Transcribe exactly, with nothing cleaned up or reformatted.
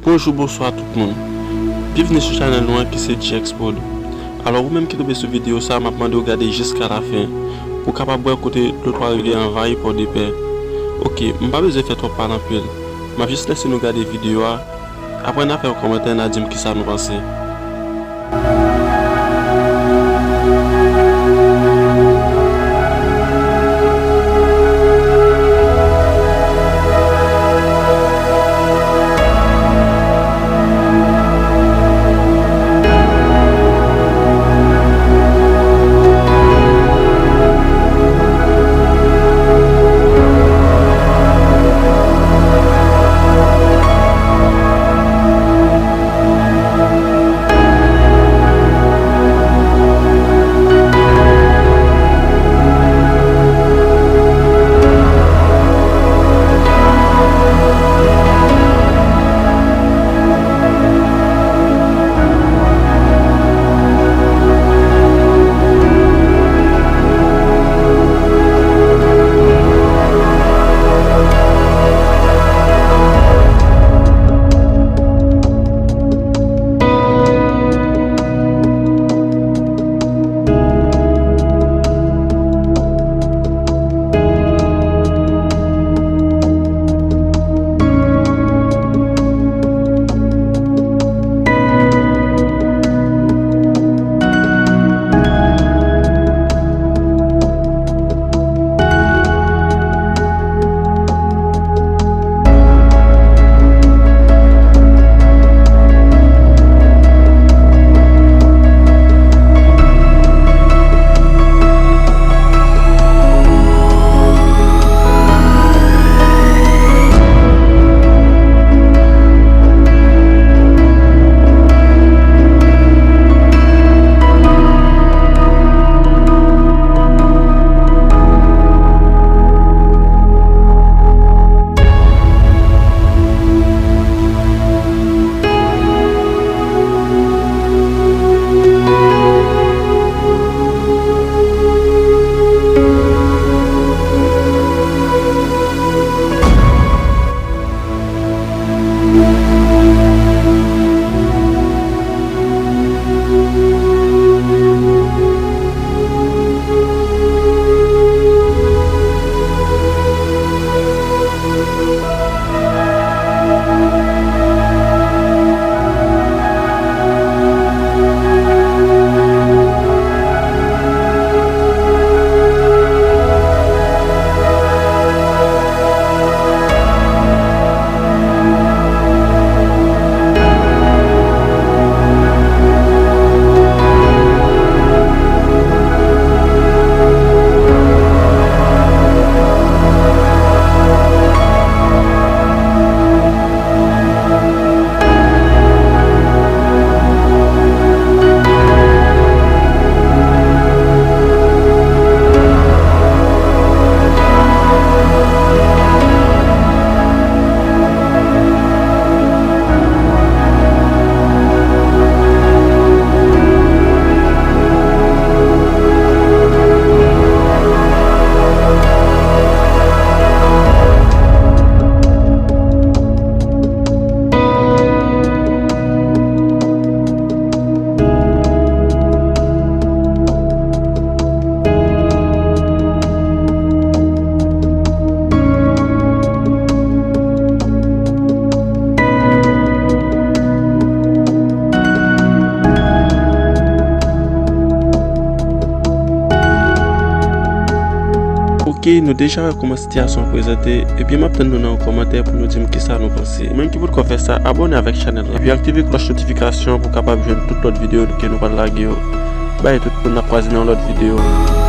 Bonjou, bonswa tout moun. Byenvni sou chanèl nou an ki se G X Prod. Alò, ou menm ki tonbe sou videyo sa, m ap mande w gade jiska lafen pou w kapab wè kote dlo twa rivyè anvayi Pòdepè. Oke, m pa bezwen fè twòp pale anpil. M ap jis lese nou gade videyo a. Apre n a fè yon kòmantè, n a di m kisa nou panse. Oke, nou deja wè kòman sitiyasyon an prezante, ebyen m ap tann nou nan yon kòmantè pou nou di m kisa nou panse. Ou menm ki potko fè sa, abòne avèk chanèl la, epi aktive klòch notifikasyon pou w kapab jwenn tout lòt videyo ke nou pral lage yo. Bay tout moun, n ap kwaze nan yon lòt videyo.